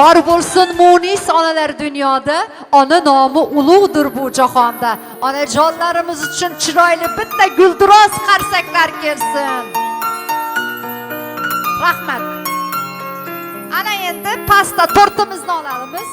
Bor bo'lsin munis onalar dunyoda, ona nomi ulug'dir bu jahonda. Onajonlarimiz uchun chiroyli bitta gulduros qarsaklar kelsin. Rahmat. Ana endi pasta tortimizni olamiz.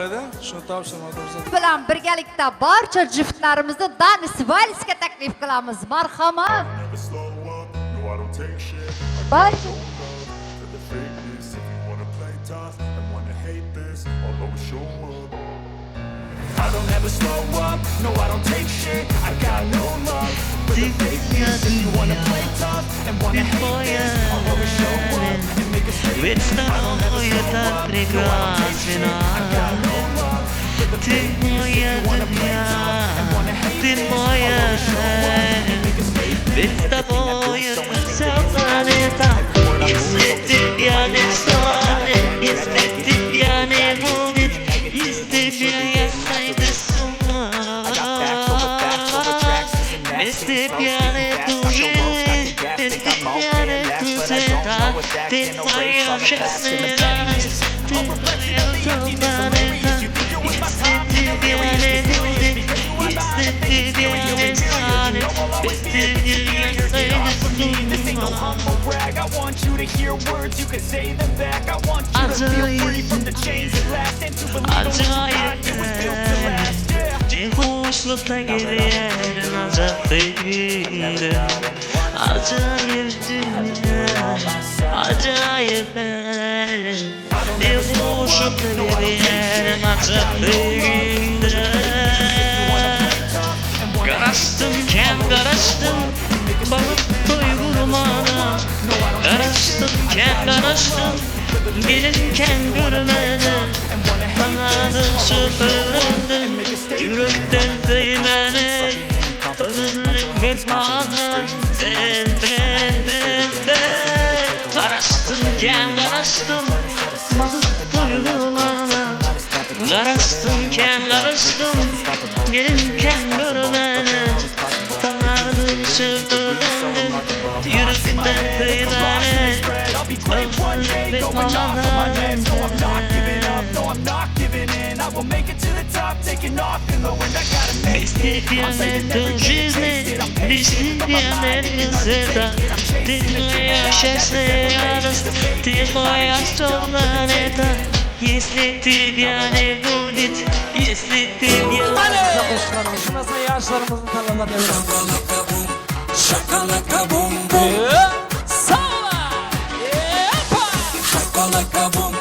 Edi. Shuni topshirma ko'rsat. Bilan birgalikda barcha juftlarimizni Danis valsga taklif qilamiz. Marhamat. Never slow up, no, I don't take shit. I got Barcha no love for the fakeness. If you wanna play tough and wanna hate this, I'll always show up. I don't ever slow up, no, I don't take shit. I got no love for the fakeness. If you wanna play tough and wanna hate this, I'll always show up and make a statement. Ведь с I don't ever тобой slow так up, no, I don't take shit. I got прекрасно. no love for the Ты fakeness. If моя you wanna play dünya, tough and wanna hate ты this, I'll моя always show up and make a statement. Ведь с тобой вся планета. Если тебя не станет, если тебя не будет, если тебя я сойду с ума. Без тебя нету жизни, без тебя нету цвета. Ты моя счастье, радость, ты моя вся планета. Если тебя не будет, если тебя не станет, без тебя я сойду с This ain't no ума. Humble brag. I want you to hear words, you can say them back. I want you to feel free from the chains at last and to believe in what you got. It was built to last, yeah. Bir boşlukta gidiyorum acayip. Acayip dünya, acayip. Bir boşlukta gidiyorum acayip. Qarashdim kam qarashdim, Bakıp doyurmana. Qarashdim kam qarashdim, Gelinken görmene. Bana süpüründüm, Yürekten söymene. Ömürlük bir bana. Ben ben ben ben. Qarashdim kam qarashdim, Bakıp doyurmana. Qarashdim kam qarashdim, Gelinken görmene. Tanrı süpüründüm, Yürekten söymene. I'll be great one day, going off of my meds. No, I'm not giving up, no, I'm not giving in. I will make it to the top, taking off in the wind. I gotta make it. I'm saving Без every тебя day to taste жизни, it. I'm без patient, but my тебя mind нет it can света. hardly take it. I'm Ты chasing a dream моя that I счастье, never радость, ты моя вся планета. Если тебя не будет, если тебя Qo'shiqlarimiz yoshlarimizni tanlovlarga beramiz. Shakalaka bum bum, Sala! Yepa! Shakalaka bum,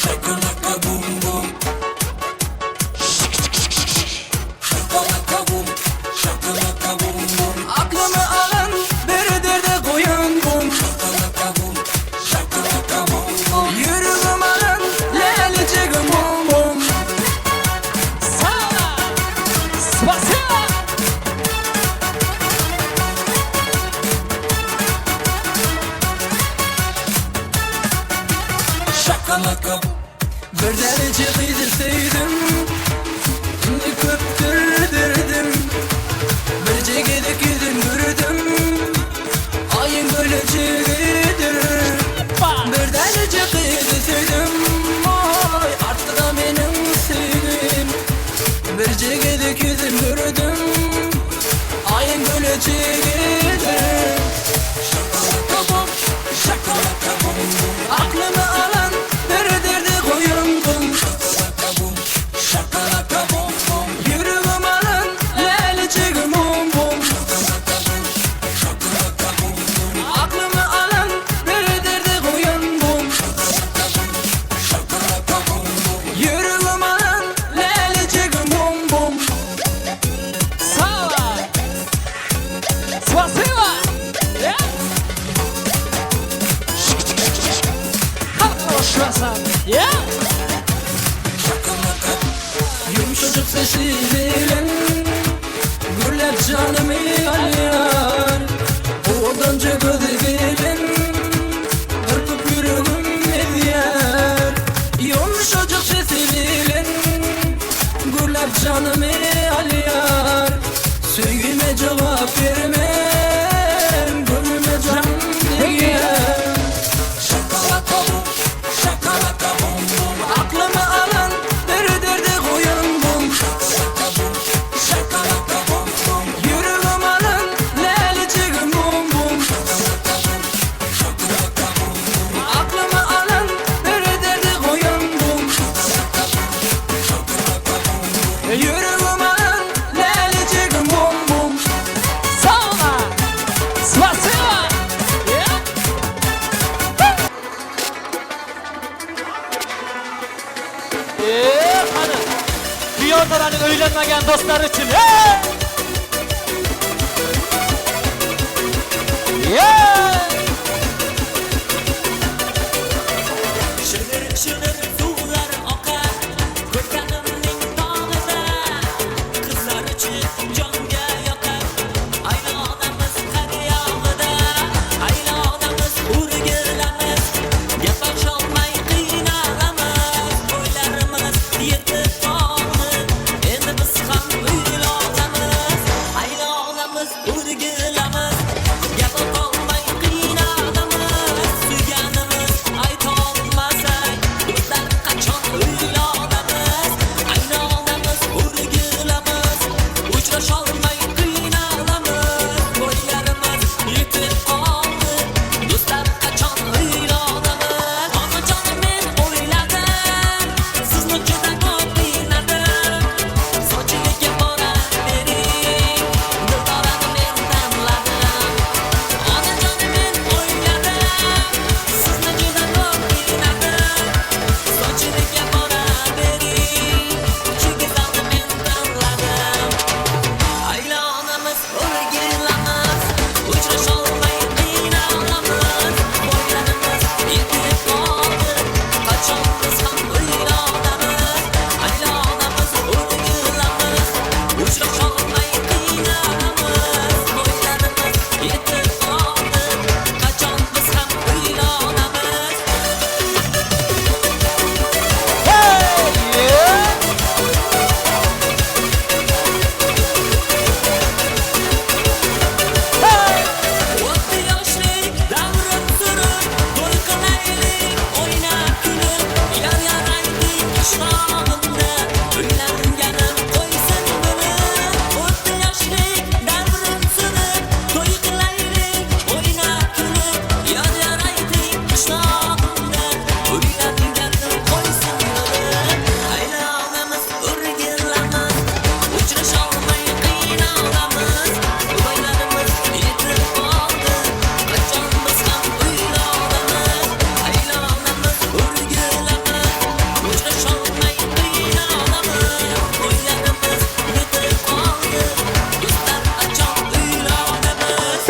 shakalaka bum bum. Shakalaka bum, shakalaka bum bum. Aklımı alan bir derde koyan bum. Shakalaka bum, shakalaka bum bum. Yüreğim alan lelecegim bum bum. Sala! Спасибо! Shakalaka Bir derece kıydırsaydım, şimdi köptürdürdüm. Bir cegede güldüm gördüm, ayın gülücüğüdür. Bir derece kıydırsaydım, ay arttı da benim sevgim. Bir cegede güldüm gördüm, ayın gülücüğüdür. Shakalaka bum, shakalaka bum bum. Aklımı alan bir derdi koyun bum. Shakalaka bum, shakalaka bum bum. Yüreğim alan lelecegim bum bum. Shakalaka bum, shakalaka bum bum. Aklımı alan bir derdi koyun bum. Shakalaka bum bum. Yüreğim alan lelecegim bum bum. Sala! Спасибо! Yeah! Xalq qo'shmasin. Yeah! Yumuşacık sesiyle gürler canımı alıyor. Oradanca gözü bilin, kırpıp yüreğim ediyor. Yumuşacık sesiyle gürler canımı alıyor. Sevgime cevap vermem, gönlüme can değer. Shakalaka bum, shakalaka bum bum. Aklımı alan bir derdi koyun bum. Shakalaka bum, shakalaka bum bum. Yüreğim alan lelecegim bum bum. Shakalaka bum bum. Aklımı alan bir derdi koyun bum. Yüreğim alın lelecigim bum bum. Sağ olun. Спасибо. Yeah. Qani. Diyordaraning uylanmagan do'stlari uchun. Hey! Yeah! Shivir shivir suvlar oqar Ko'rganimning tog'ida. Qizlar uchun jonga yoqar. Aylanamiz har yog'ida. Aylanamiz, o'rgilamiz. Gaplasholmay qiynalamiz. Bo'ylarimiz yetib qoldi. Endi biz ham uylanamiz. Aylanamiz, o'rgilamiz. Gaplasholmay qiynalamiz. Suyganimiz aytolmasak, do'stlar, qachon uylanamiz? Aylanamiz, o'rgilamiz. Uchrasholmay qiynalamiz. Bo'ylarimiz yetib qoldi. Do'stlar, qachon uylanamiz? Onajonim, men o'yladim. Sizni juda ko'p qiynadim. Sochiga boravering. Dildorani men tanladim. Onajonim, men o'yladim. Sizni juda ko'p qiynadim. Sochiga boravering. Shu go'zalni men tanladim. Aylanamiz, o'rgilamiz. Uchrasholmay qiynalamiz. Bo'ylarimiz yetib qoldi. Qachon biz ham uylanamiz? Aylanamiz, o'rgilamiz. Uchrasholmay qiynalamiz. Bo'ylarimiz yetib qoldi. Qachon biz ham uylanamiz? Hey! Yeah! Hey! O'tdi yoshlik davrim surib, to'y qilaylik o'ynab kulib, yor yor ayting qishlog'imda, uylanganim qo'ysin buni. O'tdi yoshlik davrim surib, to'y qilaylik o'ynab kulib, yor yor ayting qishlog'imda, uylanganim qo'ysin buni. Aylanamiz, o'rgilamiz, uchrasholmay qiynalamiz. Bo'ylarimiz yetib qoldi. Qachon biz ham uylanamiz? Aylanamiz, o'rgilamiz. Uchrasholmay qiynalamiz. Bo'ylarimiz yetib qoldi. Do'stlar, qachon uylanamiz?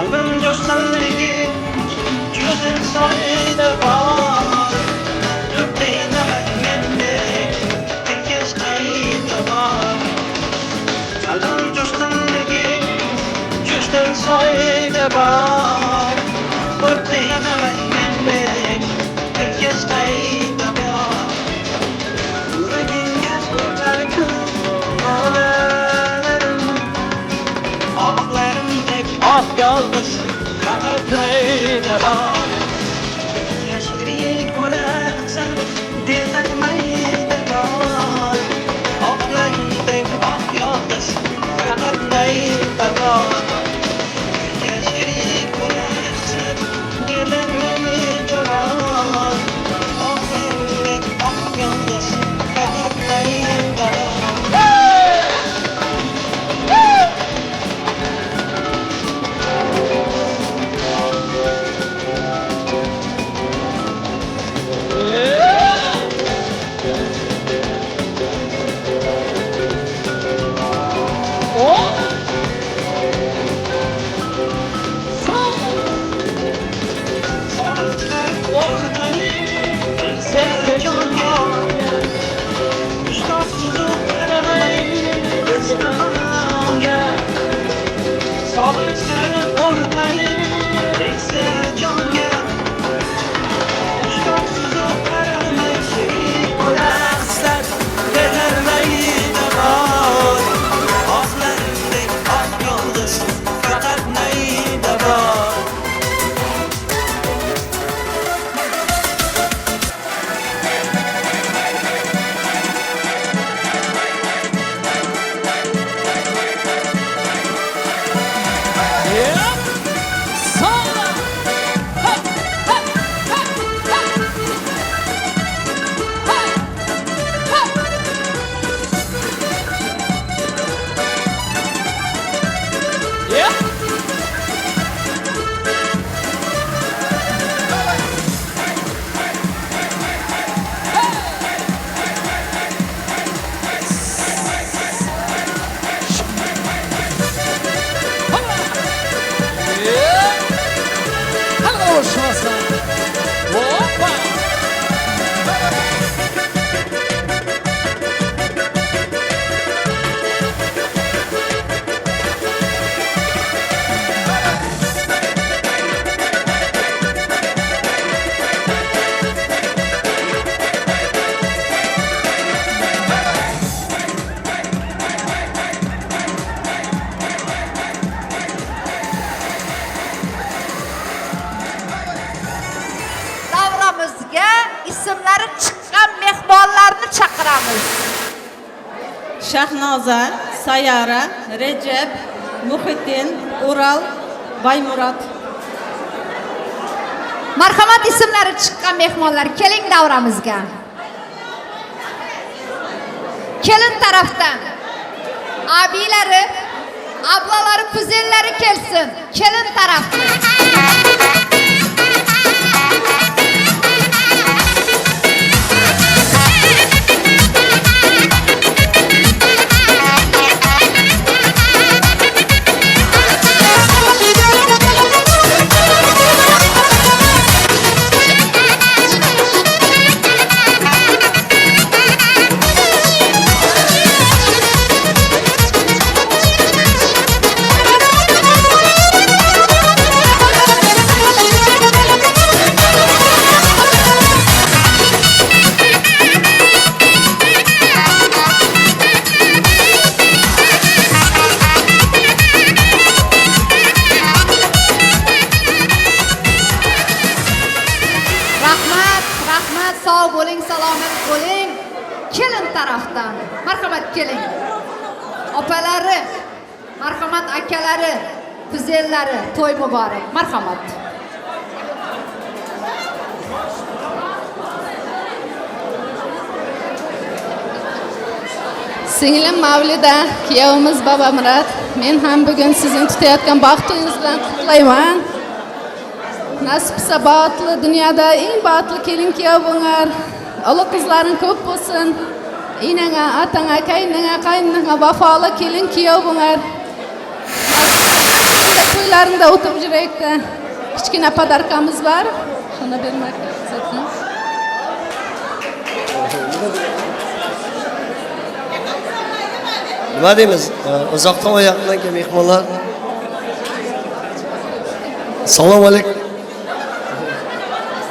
Qalbim jo'shqinligi juda soyda bor. Mendek tekis qayda bor. Qalbim jo'shqinligi juda soyda bor. Mendek tekis qayda bor. Yuragimga so'rarkan bolalarim, oqlarimdek oq yolg'iz faqat bor. Yashirlik bo'larsan deganmayda bor. Oqlarimdek oq yolg'iz faqat bor. Yashirlik bo'larsan deganmayda bor. Oqlarimdek oq yolg'iz faqat bor. Faqat nayda bor. Davramizga ismlari chiqqan mehmonlarni chaqiramiz. Shahnoza, Sayara, Rejab, Muhiddin, Ural, Baymurod. Marhamat, ismlari chiqqan mehmonlar, keling davramizga. Kelin tarafdan abilari, ablalari, kuzenlari kelsin. Kelin tarafdan. Rahmat, rahmat, sog' bo'ling, salomat bo'ling. Kelin tarafdan. Marhamat, keling. Opalari, marhamat, akalari, kuzenlari, to'y muborak. Marhamat. Singlim Mavlida, kuyovimiz Bobomurod, men ham bugun sizning tutayotgan baxt to'yingiz bilan qutlayman. Nasib qilsa baxtli dunyoda eng baxtli kelin kuyov bo'lar. Ular qizlaring ko'p bo'lsin. Enangga, otangga, kaynanga, qaynonangga vafoli kelin kuyov bo'lar. To'ylar Yaqinlarida o'tirib yurayotgan kichkina подарка miz bor. Shuni bermak istadim. Nima deymiz? Uzoqdan va yaqindan kelgan mehmonlar. Assalomu alaykum.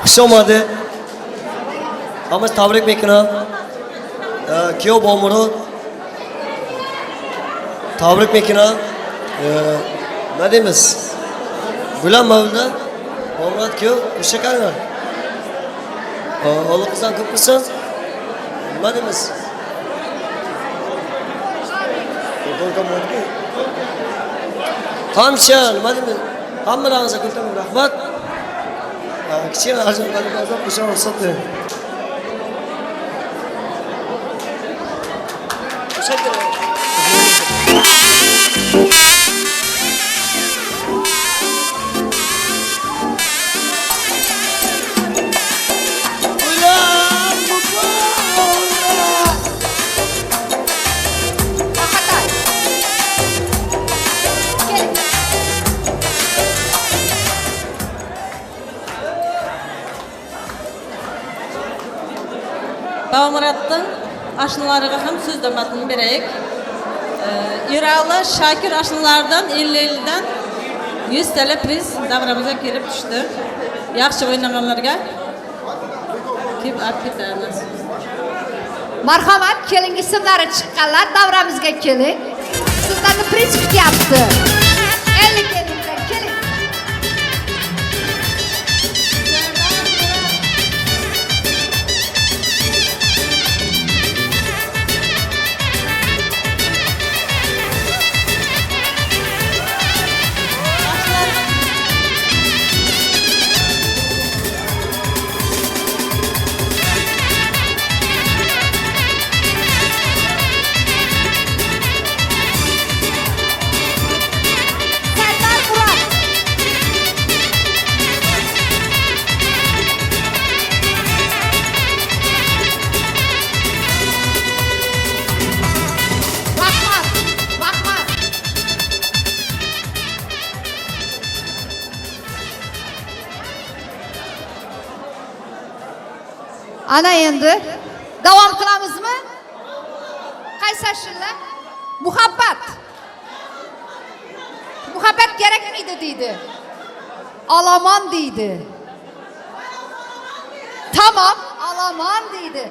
Xush omadi. Hammasi tabrik mekuna. Kuyov Bomurod. Tabrik mekuna. Nima deymiz? Gulam mavlida. Bomurod kuyov, qo'shakarlar. Alloh qizdan ko'p qilsin. Nima deymiz? Hamsha, nima deymiz? Hammalaringizga ko'p rahmat. Kichkina arzon qo'sha ruxsat bering. Bahatay. Keling. Babamuratning ashnalariga ham so'z domatini beraylik. Irali Shakir ashnalaridan 50-50dan 100 TL priz davramizga kelib tushdi. Yaxshi o'ynaganlarga kelib olib ketamiz. Marhamat, keling, ismlari chiqqanlar davramizga keling. Sizlarni priz kutyapti. 50 ellikdan keling. Sardar Murat. Rahmat, rahmat. Ana endi davom qilamizmi? Qaysi ashula? Muhabbat. Muhabbat kerakmidi deydi. Olomon deydi. Tamam, olomon deydi.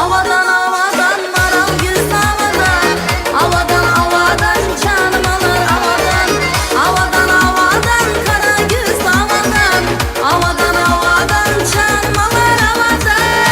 Avadan avadan maral gül havadan. Avadan avadan canım alır avadan. Avadan avadan kara göz havadan. Avadan avadan canım alır avadan.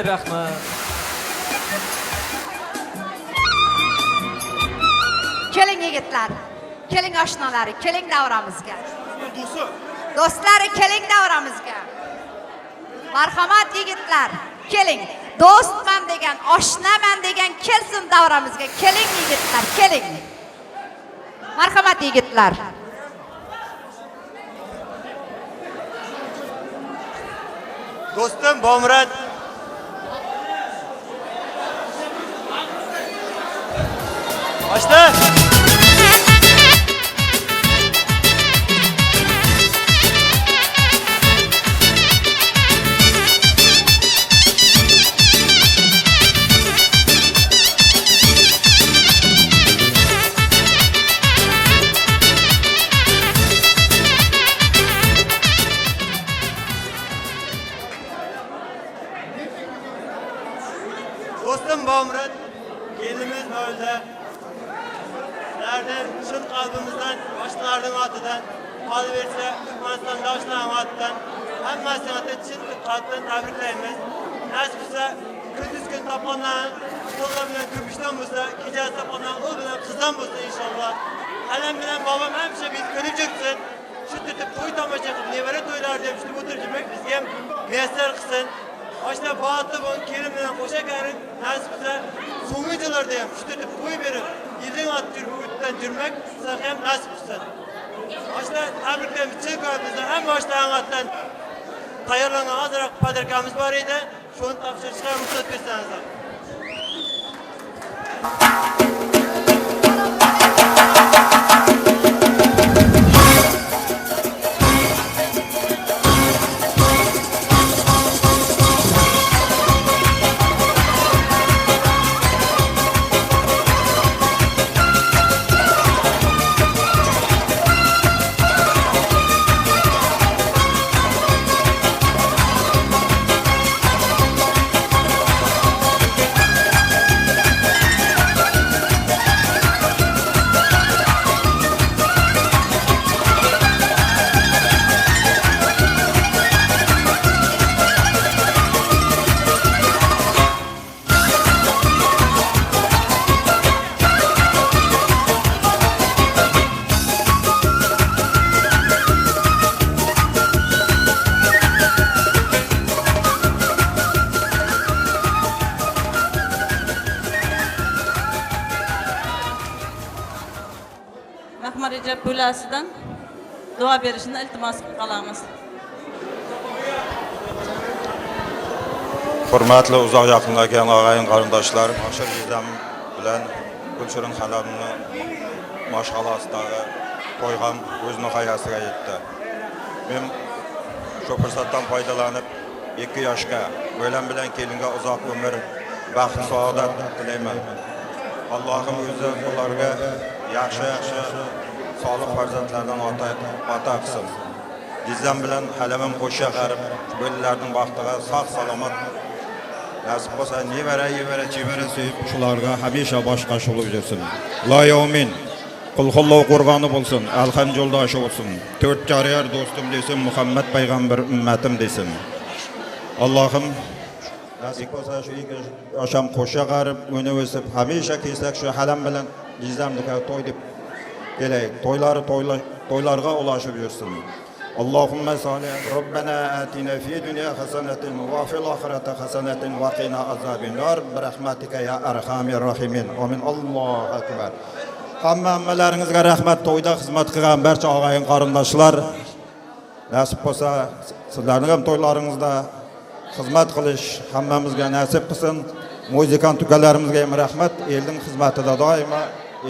Rahmat. Keling yigitlar, keling oshnalari, keling davramizga. Do'stlari, keling davramizga. Marhamat yigitlar, keling. Do'stman degan, oshnaman degan kelsin davramizga. Keling yigitlar, keling. Marhamat yigitlar. Do'stim Bomurod Oshna. Do'stim Bomurod, kelinimiz Mavluda. Sizlarni chin qalbimizdan, boshlarning otidan, qolaversa Turkmaniston yoshlarning otidan hammasini oti chin qalbdan tabriklaymiz. Nasib qilsa, kunduz kun topganlar qo'llar bilan ko'pishdan bo'lsa, kechasi topganlar o'l bilan qizdan bo'lsa inshaalloh. Halam bilan bobom hamisha biz ko'rib yursin. Shu tutib to'y tomosha qilib, nevara to'ylari deb shuni o'tirib yurmak bizga ham muyassar qilsin. Oshna baxtli bo'lin, kelin bilan qo'sha qarib, nasib qilsa, so'nggi yillarda ham shu tutib to'y berib, yilning otib yurib, o'tdan yurmak sizlarga ham nasib qilsin. Oshna tabriklaymiz, chin qalbimizdan hamma oshlarning otidan tayyorlangan ozroq podarkamiz bor edi. Shuni topshirishga ruxsat bersangizlar. Rahmat Rejab bo'lasidan duo berishini iltimos qilib qolamiz. Hurmatli uzoq yaqinlarga og'ayin qarindoshlar, Oshir jizdam bilan Gulshirin xalamni mashg'alasidagi to'y ham o'z nihoyasiga yetdi. Men shu fursatdan foydalanib ikki yoshga, o'lan bilan kelinga uzoq umr, baxt, saodat tilayman. Allohim o'zi ularga yaxshi solih farzandlardan ota qilsin. Jizdam bilan halamim qo'sha qarib, bo'lilarning baxtiga sog' salomat nasib bo'lsa, nevara, yevara, chevara suyib, shularga hamisha boshqa bo'lib yursin. La yawmin Qul huvallohu qo'rg'oni bo'lsin, alham yo'ldoshi bo'lsin. To'rt jariyar do'stim desin, Muhammad payg'ambar ummatim desin. Allohim nasib bo'lsa shu ikki yosham qo'sha qarib, uni o'sib, hamisha kelsak shu halam bilan jizdamniki to'y deb kelaylik. To'ylari to'ylarga ulashib yursin. Allohumma solli robbana atina fid dunya hasanatin va fil oxirati hasanatin va qina azabin nar bi rahmatika ya arhamir rohimin. Amin. Allohu akbar. Hammalaringizga rahmat. To'yda xizmat qilgan barcha og'ayin qarindoshlar, nasib bo'lsa sizlarning ham to'ylaringizda xizmat qilish hammamizga nasib qilsin. Muzikant ukalarimizga ham rahmat. Elning xizmatida doimo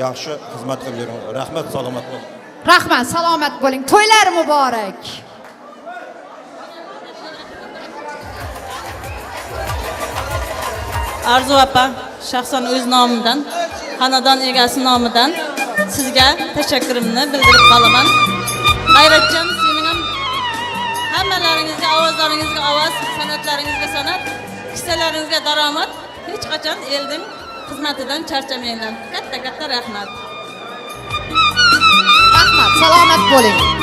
yaxshi xizmat qilib yuring. Rahmat, salomat bo'ling. Rahmat, salomat bo'ling. To'ylar muborak. Arzu opa, shaxsan o'z nomimdan, xonadon egasi nomidan sizga tashakkurimni bildirib qolaman. G'ayratjon, sening ham hammalaringizga ovozlaringizga ovoz, san'atlaringizga san'at, kissalaringizga daromad, hech qachon elning xizmatidan charchamanglar. Katta-katta rahmat. Rahmat, salomat bo'ling.